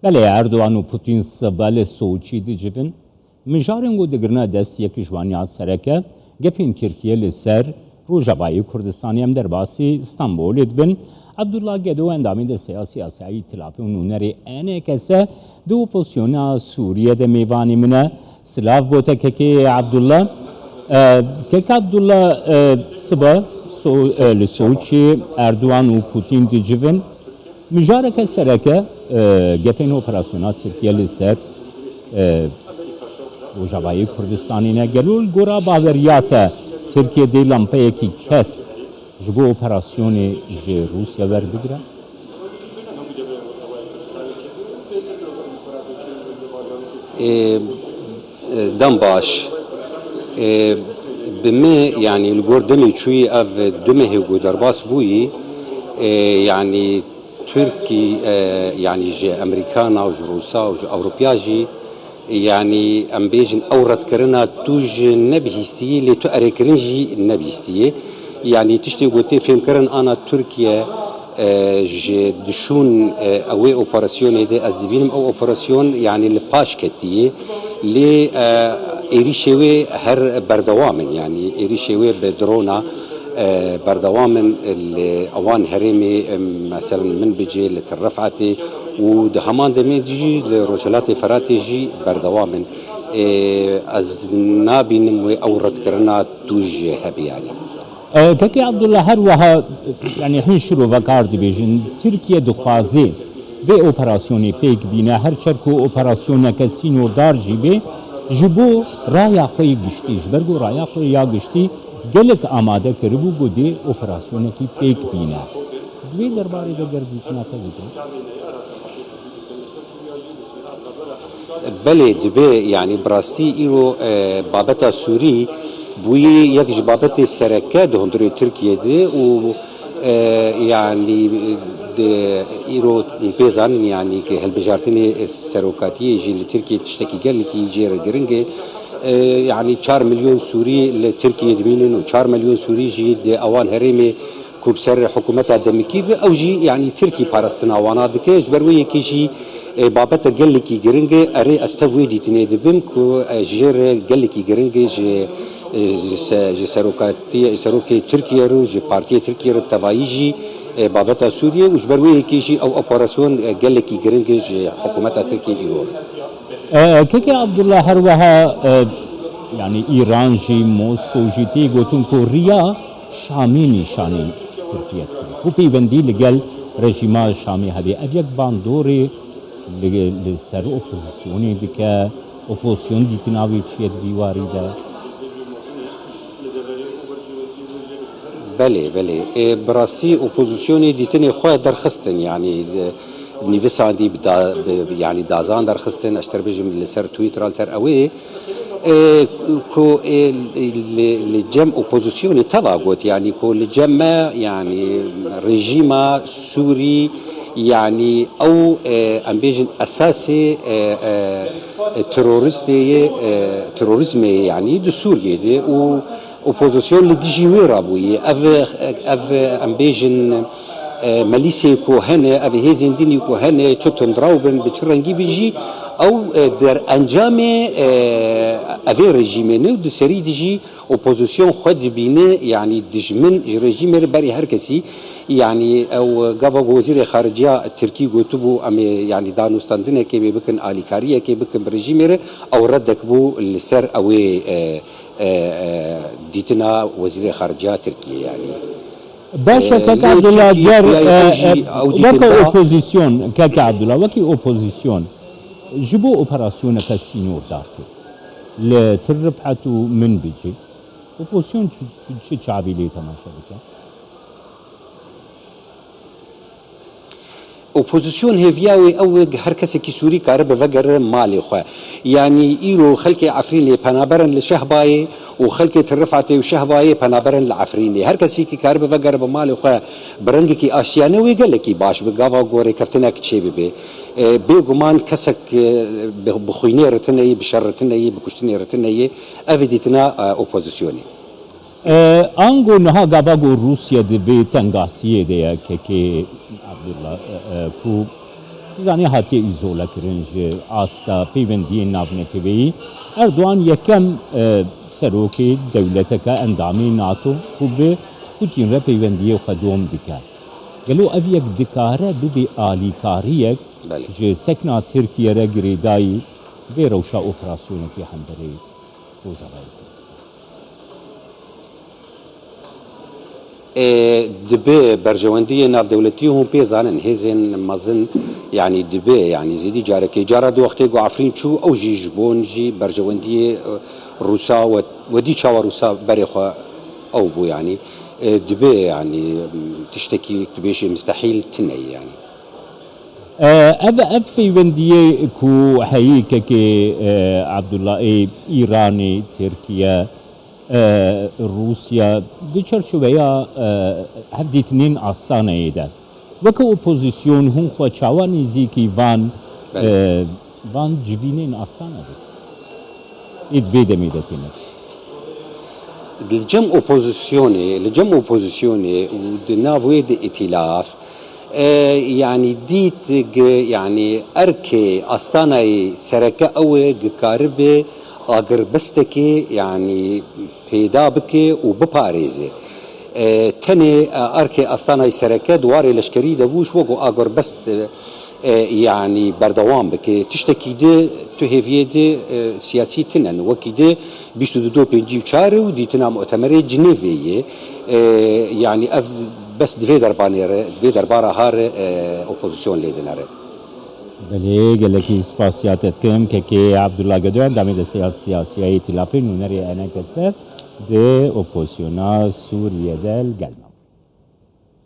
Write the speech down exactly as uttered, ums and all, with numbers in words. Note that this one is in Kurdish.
Belê, Erdogan û Putin sibe li Soçî dicivin. Mijarên ku digirine dest yek ji wan ya sereke, gefên Tirkiye li ser Rojavayê Kurdistanê, em derbasî Stenbolê dibin. Abdullah Gedo, endamê desteya siyasiya Îtilafê û nûnerê E N K S, di opozisyona Sûriye de mêvanê min e. Silav bo te kekê Abdullah. E, kek Abdullah, e, sibe So-, e, li Soçî Erdogan û Putin dicivin. Mijareke sereke, e, gefên operasyona Tirkiye li ser, e, Rojavayê Kurdistanê ne. Gelo li gora baweriya te Tirkiye dê lampeyekî kesk ji bo operasyonê ji Rûsya werbigire? Ê, e, dem baş. Ê, bi me, yanî li gor demê çûyî ev du mehê ku derbas bûyî, ê, yanî Tirkî, e, yanî ji Amerîkana û ji Rûsa û ji Ewropiya jî, yanî em bêjin ew redkirina tu ji nebihîstiyî, lê tu erêkirin jî nebihîstiyê. Yanî tiştê ku tê fêmkirin ana Tirkiye, e, ji dişûn, e, wê operasyonê de ez dibînim ew operasyon, yanî li paş ketiyê. Lê, e, êrîşê wê her berdewam in, yanî êrîşê wê bi drona, e, berdewam in li wan herêmê, e, meselen Minbicê, li Til Refetê û di heman demê de jî li Rojhilatê Feratê jî berdewam in. E, ez nabînim wê ew redkirina tu jî hebe, yanî. E, Kekê Abdullah, her wiha, yanî hin şirovekar dibêjin, Tirkiye dixwaze vê operasyonê pêk bîne, her çer ku operasyoneke sînordar jî bê, ji bo raya xwe yê giştî, ji ber ku raya xwe ya giştî gelek amade kiribû ku dê operasyonekî pêk bîne. Di vê derbarê de ger dîtina te bide. Belê, dibe, yanî bi rastî îro, e, babeta Sûrî bûyî yek ji babetê sereke di hundirê Tirkiyê de û, e, yanî di îro pê zanin, yanî ki hilbijartinê serokatiyê jî li Tirkiyê tiştekî gelekî jê re giring e. E, yanî çar milyon Sûrî li Tirkiyê dimînin û çar milyon Sûrî jî di ewan herêmê ku bi ser hikûmeta demikî ve, ew jî, yanî Tirkî parastina wana dike. Ji ber wê yekê jî, e, babete gelekî giring e. Erê, ez tev wê dîtinê dibim ku, e, jê re gelekî giring e ji, e, ji se-, ji serokatiye, serokê Tirkiye re û ji Partiyê Tirkiye re bi tevayî jî, e, babeta Sûriye û ji ber wê yekê jî ew operasyon, e, gelekî giring e ji hikûmeta Tirkiye îro re. E, Kekê Abdullah, her wiha, e, yanî Îran jî, Moskow jî tê gotin ku riya Şamî nîşanî Tirkiye dikin. Ku peywendî li gel rejîma Şamî hebe. Ev yek bandorê li, li ser opozisyonê dike, opozisyon dîtina wê çi ye di vî warî de? Belê, belê. Ê, bi rastî opozisyonê dîtinê xwe derxistin, yanî, e, nivîsandî bi da-, bi, yanî dazan derxistin, ez ter bijim li ser Twitter, li ser ewê, e, ku, e, li, li cem opozisyonê teva got, yanî ku li cem me, yanî rejîma Sûrî, yanî ew, e, em bêjin esasê, e, e, e, teroristê ye, e, terorîzmê ye, yanî di Sûriyê de û opozisyon li dijî wê rabûye. Ev, ev, em bêjin, e, melîsê ku hene, ev hêzên dinî ku hene, çi tundraw bin, bi çi rengî bin jî, ew, e, derencamê, e, evê rejîmê ne û di serî de jî opozisyon xwe dibîne, yanî dijmin ji rejîmê re berî her kesî, yanî ew gava ku wezîrê xariciya Tirkî gotibû, em ê, yanî danûstandinekê bê bikin, alîkariyekê bikin bi rejîmê re, ew reddek bû li ser ewê, e, e, e, dîtina wezîrê xariciya Tirkiyê, yanî. Baş e, e, kek Abdullah, ger, e, e, weke opozisyon, kek Abdullah, wekî opozisyon ji bo operasyoneke sînordar kir li Til Rifet û Minbicê, opozisyon çi, çi çavî lê temaşe dike? Opozisyon hêviya wê ew e, her kesekî Sûrî karibe vegere malê xwe. Yanî îro xelkê Efrînê penaberin li Şehbayê û xelkê Til Rifetê û Şehbayê penaberin li Efrînê. Her kesekî karibe vegere bi malê xwe bi rengekî aştiyane wê gelekî baş bi gava gorêkeftinek çêbibe. E, bêguman kesek, e, bi, bi xwînê re tune ye, bi şer re tune ye, bi kuştinê re tune ye. Ev e dîtina, e, opozisyonê. E, ango niha gava ku Rûsya di vê tengasiyê de ye, kekê Abdullah, e, e, ku Zanî hatiye îzolekirin ji asta peywendiyên navneteweyî. Erdogan yekem, e, serokê dewleteke endamî NATO ku bi Putin re peywendiyê xwe dom dike. Gelo ev yek dikare bibe alîkariyek Belê. ji sekna Tirkiye re girêdayî vê rewşa operasyonekî hemberê Rojavayê Kurdistan? Ê, dibe berjewendiyê navdewletî hûn pê zanin, hêzên mezin, yanî dibe, yanî zêdî carekê. Cara di wextê ku Efrîn çû, ew jî ji bon jî berjewendiyê, e, Rûsa we, we dî çawa Rûsa berê xwe ew bû, yanî, e, dibe, yanî, tiştekî dibêjê mistehîl tune ye, yanî. E, ev, ev peywendiyê ku heyî kekê, e, Abdullah ê Îranê, Tirkiye, e, Rûsya, di çerçoveya, e, hevdîtinên Astanayê de, weke opozîsyon hûn xwe çawa nêzîkî van, Belê. e, van civînên Astana dikin? Ê di vê demê de têne kirin. Li cem opozîsyonê, li cem opozîsyonê û di nav wê de îtîlaf, e, yanî dît, yanî erkê Astanayê sereke ew e, dikaribe agirbestekê, yanî peyda bike û biparêze. E, tenê, e, erkê Astanayê sereke di warê leşkerî de bû, ji wek agirbest, e, e, yanî berdewam bike. Tiştekî di tu hêviyê di, e, siyasî tinen. Wekî di bîst û du pêncî û çar û dîtina Mutemerê Cinêvê ye. E, yanî ev bes di vê derbanê re, di vê derbara ha re, e, opozîsyon lê dinere. Belê, gelekî spasiya te dikim. Kekê Abdullah Gedo, endamê desteya siyasî ya Îtîlafê, nûnerê E N K S di opozisyona Sûriyê de li gel me.